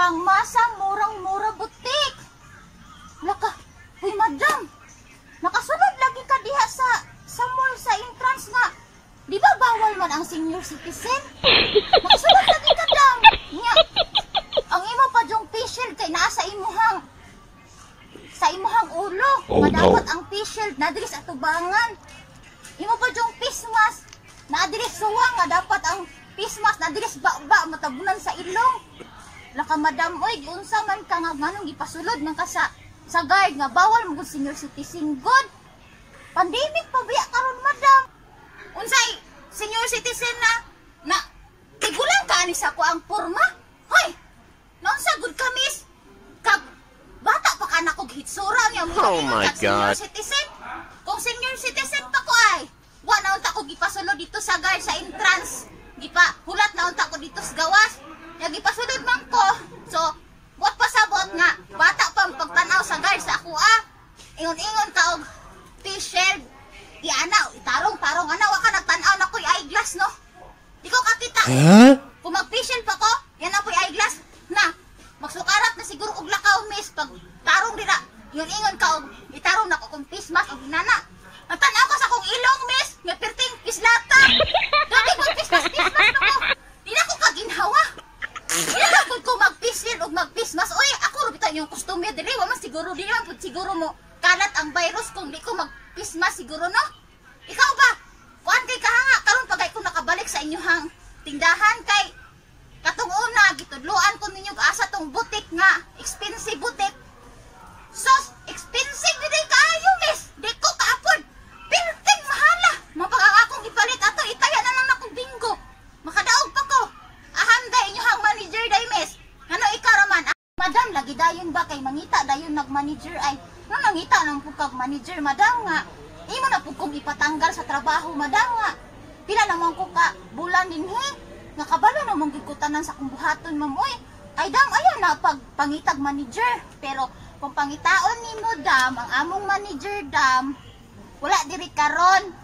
Pangmasang murang-mura butik. Laka, huy madam. Nakasulod lagi ka diha sa mall sa entrance nga. Di ba bawal man ang senior citizen? Nakasulod lagi ka, dam. Nya, ang imo pa jung face shield kay naa sa imuhang ulo. Oh, Nga no. dapat ang face shield na diri sa atubangan. Imo pa jung face mask na diri suwang, nga dapat ang face mask na diri sa baba, matabunan sa ilong. Laka madam oy, giunsa man ka nga nganong gipasulod man ka sa guard nga bawal mo gud senior citizen good? Pandemic pa biya karon, madam. Unsay senior citizen na na tigulang ka ani sa ako ang porma? Hoy, naunsa gud ka, miss? Kag bata pa ka na kog hitsura niya mo. Oh my Senior God. citizen. Kung senior citizen pa ko ay, wa na unta ko gipasulod dito sa guard sa entrance. Gipa hulat na unta ko dito sa gawas. Ya gipasulod man ko. So, buot pasabot nga bata pa ang pagtanaw sa guard sa ako ah. Ingon-ingon ka og face shield. Iana, itarong-tarong ana, wa ka nagtan-aw na ko'y eyeglass, no? Di ko kakita. Huh? Kung mag-face shield pa ko, yan na po'y eyeglass. Na, magsukarat na siguro og lakaw, miss. Pag tarong dira, ingon-ingon ka og itarong na ko kung face mask og inana. Nagtan-aw ko sa akong ilong, miss. Nga perting islata. Grabe ko face mask na ko. Di na ko kaginhawa. Di na ko ko mag-face shield og mag-face mask. Oy, ako ra bitaw yung customer diri. Wa man siguro, di man pud siguro mo kalat ang virus kung di ko mag-face mask siguro, no? Ikaw ba? Kuan kay kahanga karon pagay ko nakabalik sa inyuhang tindahan kay katong una gitudloan ko ninyo asa tong butik nga expensive butik. Sos, expensive gid kaayo, miss. Di ko ka-afford. Perting mahala. Mapag ang akong ipalit ato itaya na lang akong bingo. Makadaog pa ko. Aham day inyuhang manager day, miss. Ano ikaw raman? Ah, madam, lagi dayon ba kay mangita dayon nag-manager ay. No nangita nang pud kag manager, madam, nga imo na pud kong ipatanggal sa trabaho, madam, nga pila naman ko ka bulan dinhi nga kabalo namang gid ko tanan sa akong buhaton, ma'am oy. Ay dam, ayaw na pag pangitag manager, pero kung pangitaon nimo dam ang among manager dam, wala diri karon,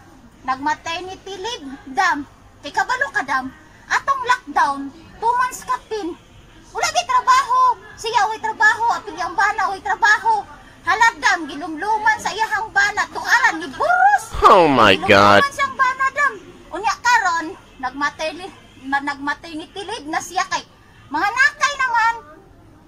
nag maternity leave dam. Kay kabalo ka dam, atong lockdown 2 months kapin wala di trabaho siya, way trabaho apil ang bana, way trabaho. Halad dam, gilumluman sa iyahang bana tuaran ni buros. Oh my God. Gilumluman siyang bana dam. Unya karon nagmaternity leave na siya kay mga nakay naman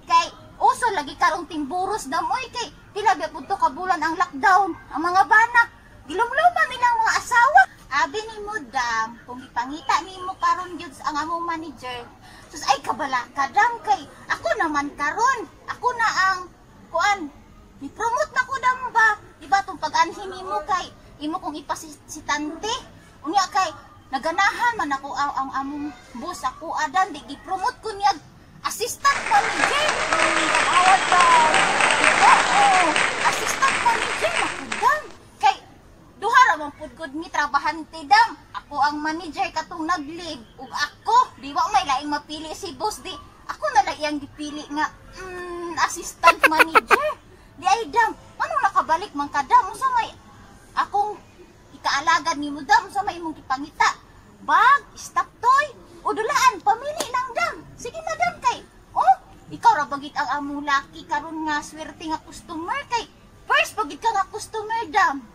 kay uso lagi karong timburos dam oy, kay pila ba pud to ka bulan ang lockdown. Ang mga bana gilumluman nilang mga asawa. Abi nimo dam, kung ipangita nimo karon gyud ang among manager, sus ay kabala ka dam, kay ako naman karon, ako na ang kuan, ni promote na ko dam ba. Di ba tong pag-anhi nimo kay imo kong ipasitante? Unya kay naganahan man ako ang among boss ako adan, di gi-promote ko niya assistant manager. Awat ba? Oo, assistant manager na ko dam. Kay duha ra man pud gud mi trabahante dam. Ako ang manager katong nag-leave ug ako, di wa may laing mapili si boss, di ako na lang iyang gipili nga assistant manager. Di ay dam, anong nakabalik man ka dam? Unsa may akong ikaalagad nimo dam? Unsa may imong gipangita? Bag, stop toy, o dulaan, pamili lang dam. Sige madam kay, oh, ikaw ra bagit ang among lucky karon nga swerte nga customer kay first pagit ka nga customer dam.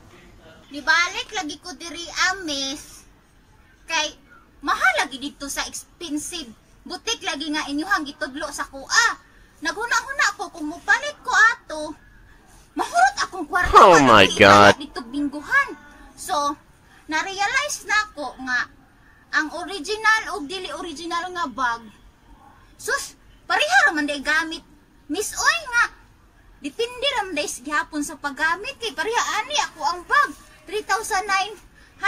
Nibalik lagi ko diri amis kay mahal lagi dito sa expensive butik lagi nga inyuhang gitudlo sa kuha. Naghuna-huna ko kung mupalit ko ato, mahurot akong kwarta. Oh Wala my ko'y God. ipalit dito bingguhan. So, na-realize na ako nga ang original o dili original nga bag, sus, pareha ra man day gamit, miss oy, nga depende ra man day gihapon sa paggamit kay pareha ani ako ang bag 3,999.99.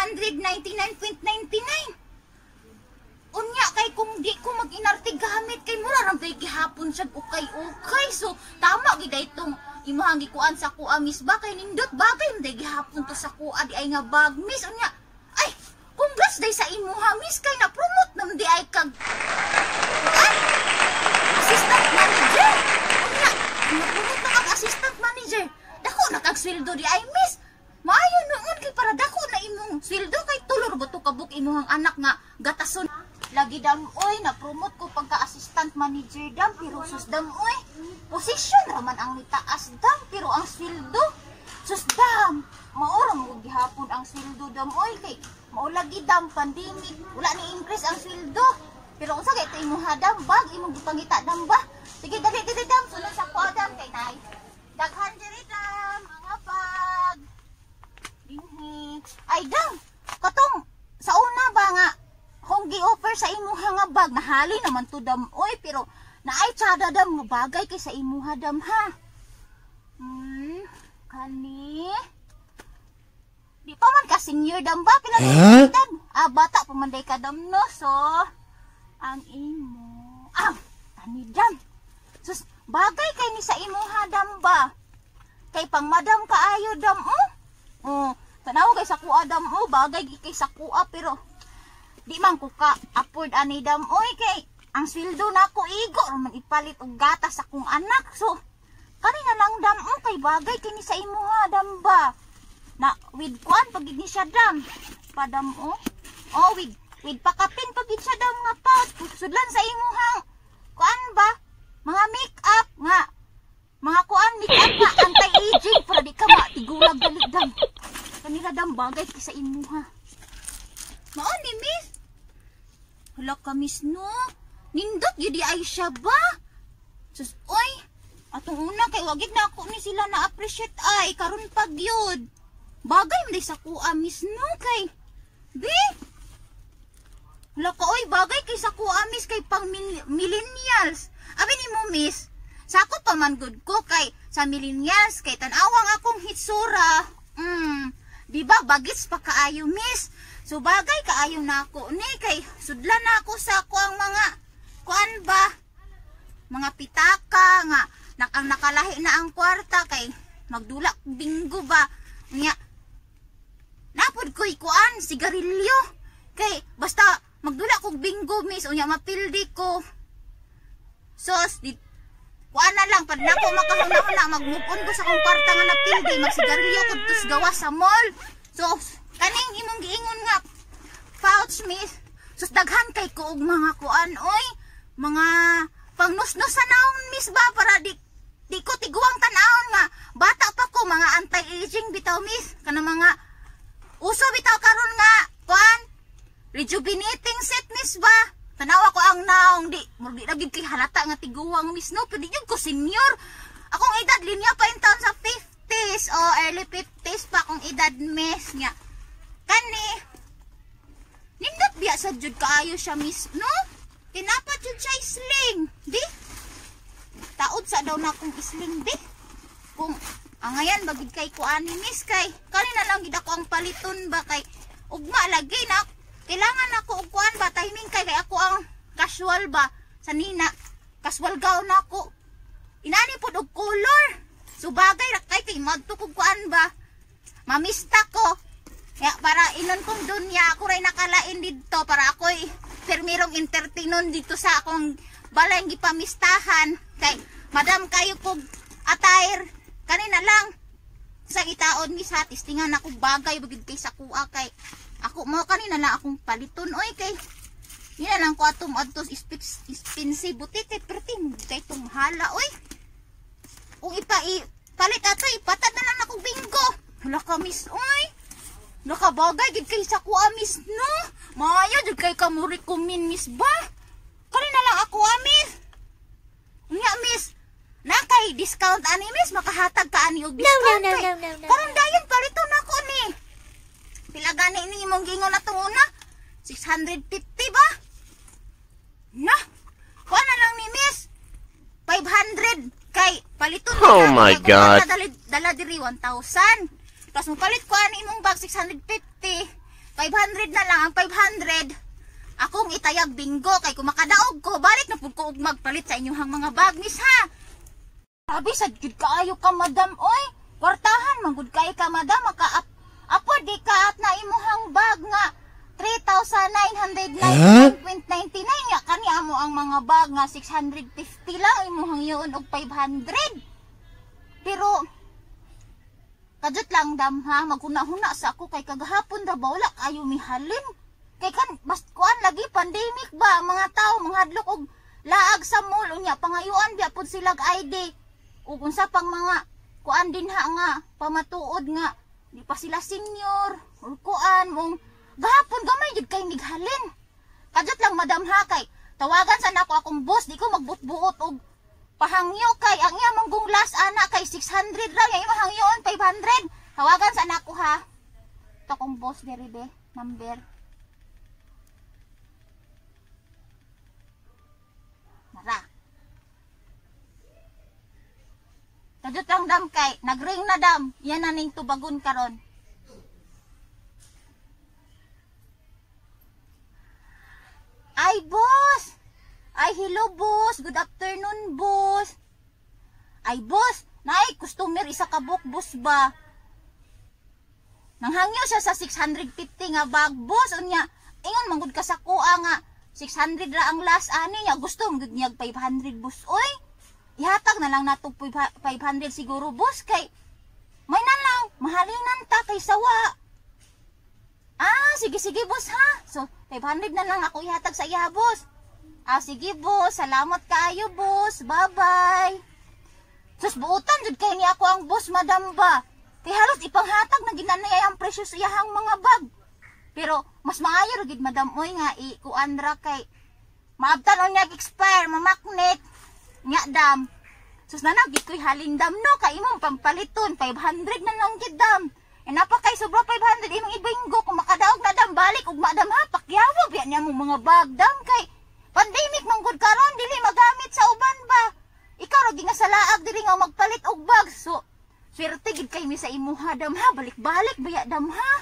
Unya kay kung di ko mag-inarte gamit kay mura ra day gihapon siya ukay-ukay. So tama gid itong imuhang gikuan sa kuha, miss ba, kay nindot bagay man day gihapon to sa kuha di ay nga bag, miss. Unya ay congrats day sa imuha, miss, kay na promote nam di ay kag kuan assistant manager. Unya na-promote na kag assistant manager, dako na kag sweldo di ay, miss. Maayo noon kay para dako na imong sweldo kay tulo ra ba to kabuk imuhang anak nga gatason. Lagi, dam, oy, na-promote ko pagka assistant manager, dam, pero sus, dam, oy. Position raman ang nitaas, dam, pero ang sweldo, sus, dam, mao ra mo gihapon ang sweldo, dam, oy, kay mao lagi, dam, pandemic, wala ni increase ang sweldo. Pero unsa kay ito imong dam, bag imong gipangita, dam, ba? Sige, dali dali, dam, sulod sa ko, dam, kay nay. Daghan diri, dam, mga bag. Dinhi. Ay, dam, katong sa una ba nga kung gi-offer sa imuha nga bag, nahali naman to, dam, oy, pero naay tsada, dam, nga bagay kay sa imuha, dam, ha. Kani. Di pa man ka senior, dam, ba? Pila na Huh? edad? Ah, bata pa man day ka, dam, no? So, ang imo. Ah, kani, dam. Sus, bagay kay ni sa imuha, dam, ba? Kay pang madam kaayo, dam, oh. Oh, tanaw kay sa kuha, dam, oh, bagay gi kay sa kuha, pero di man ko ka afford ani, dam, oy, kay ang sweldo nako igo ra man ipalit og gatas sa akong anak. So, kani na lang, dam, oh, kay bagay kini sa imuha, dam, ba? Na with kuan pag ni siya, dam. Padam, oh. Oh, with pakapin pag siya, dam, nga pouch. Sudlan sa imuhang kuan ba? Mga make up nga mga kuan, make up nga anti-aging para di ka matigulag dali, dam. Kanila, dam, bagay kay sa imuha. Mao ni, miss. Hala ka, miss, no. Nindot yun di ay siya ba? Sus, oy. Atong una kay wagid na ako ni sila na appreciate ay karon pag yun. Bagay man day sa kuha, miss, no, kay. Bi. Hala ka, oy, bagay kay sa kuha, miss, kay pang millennials. Abi ni mo, miss. Sako pa man gud ko kay sa millennials kay tan-awang akong hitsura. Di ba bagits pa kaayo, miss? So bagay kaayo na ako ni kay sudlan na ako sa ako ang mga kuan ba? Mga pitaka nga ang nakalahi na ang kwarta kay magdula bingo ba. Nya napod ko'y kuan sigarilyo kay basta magdula kog bingo, miss, unya mapildi ko. Sos di kuan na lang pag nako makahuna-huna, mag-move on ko sa akong kwarta nga napildi, magsigarilyo ko tus gawas sa mall. So kaning imong giingon nga pouch, miss, sus, daghan kay ko og mga kuan, oy, mga pangnusnos sa naon, miss, ba, para di di ko tiguang tan-awon nga bata pa ko. Mga anti-aging bitaw, miss, kana mga uso bitaw karon nga kuan, rejuvenating set, miss, ba. Tanawa ko ang naong, di murag di na gid kay halata nga tiguang, miss, no, pero di jud ko senior. Akong edad linya pa in taon sa 50s o early 50s pa akong edad, miss. Nga kani nindot biya sa jud kaayo siya, miss, no. Tinapat jud siya isling di taod sa daw na akong isling di kung angayan bagid kay kuani, miss, kay kani na lang gid ako ang paliton ba, kay ugma lagi na kailangan ako og kuan ba, timing kay kay ako ang casual ba sa nina, casual gown na ako inani pod og color. So bagay ra kay kay madto kog kuan ba, mamista ko. Kaya para inon kong dunya, ako ray nakalain didto para ako'y permirong entertainon dito sa akong balay gipamistahan kay madam kayo kog attire. Kanina lang sa itaon, miss, ha, testingan ako bagay bagid kay sa kuha kay ako mo kanina lang akong paliton, oy, kay yun na lang ko atong adto expensive boutique kay perti kay itong hala, oy. Kung ipa i, palit ato, ipatad na lang ako bingo. Hala ka, miss, oy. Nakabagay gid kay sa kuha, miss, no. Maayo jud kay ka mo recommend, miss, ba. Kanina lang ako, ah, miss. Unya, miss, na kay discount ani, miss, makahatag ka ani og discount No, no, kay no, no, no, karon dayon paliton ako ni. Pila gani ni imong gingon atong una? 650 ba? Na. Kuha na lang ni, miss. 500 kay paliton Oh na my kay kung God. Dala, dala diri 1,000. Tapos mo palit ko ani imong bag 650. 500 na lang ang 500. Akong itayag bingo kay kung makadaog ko, balik na pud ko og magpalit sa inyong mga bag, miss, ha. Sabi sa jud kaayo ka, madam, oy. Kwartahan man gud kay ka, madam, maka afford di ka at na imuhang bag nga 3,999.99 nga kani amo ang mga bag nga 650 lang imuhang yun og 500. Pero kajut lang, dam, ha, maghuna-huna sa ako kay kagahapon ra ba wala kayo mihalin. Kay Kay kan bas kuan lagi, pandemic ba, ang mga tao manghadlok og laag sa mall. Unya pangayuan biya pud silag ID ug unsa pang mga kuan din ha nga pamatuod nga di pa sila senior or kuan mong gahapon gamay jud kay mighalin. Kadjot lang, madam, ha, kay tawagan sa nako akong boss. Di ko magbut-buot og pahangyo kay ang iya mong last ana kay 600 ra nga imong hangyoon 500. Tawagan sa nako ha. Ito akong boss diri be, number. Mara. Kadjot lang, dam, kay nagring na, dam. Yan na ning tubagon karon. Ay, boss! Ay, hello, boss. Good afternoon, boss. Ay, boss. Naay, customer isa ka book, boss ba? Nanghangyo siya sa 650 nga bag, boss. Unya, ingon manggod ka sa kuha nga 600 ra ang last ani niya. Gusto man gud niya 500, boss. Oy, ihatag na lang nato 500 siguro, boss, kay may na lang mahalinan ta kay sawa. Ah, sige sige, boss, ha. So 500 na lang ako ihatag sa iya, boss. Ah, sige, boss. Salamat kaayo, boss. Bye-bye. Sus, buutan jud kay ni ako ang boss, madam ba. Kay halos ipanghatag na ginanay ang presyo sa iyahang mga bag. Pero mas maayo ra gid, madam, oy, nga i-kuan ra kay maabtan unya expire, mamaknet. Nya, dam. Sus, nanag gid ko'y halin, dam, no, kay imong pampaliton 500 na lang gid, dam. E napa kay sobra 500 imong ibinggo kung makadaog na, dam, balik ug madam ha, pakyawa biya niya mong mga bag, dam, kay pandemic man gud karon, dili magamit sa uban ba. Ikaw ra nga sa laag diri nga magpalit og bag. So swerte gid kay mi sa imuha, dam, ha. Balik-balik baya, dam, ha.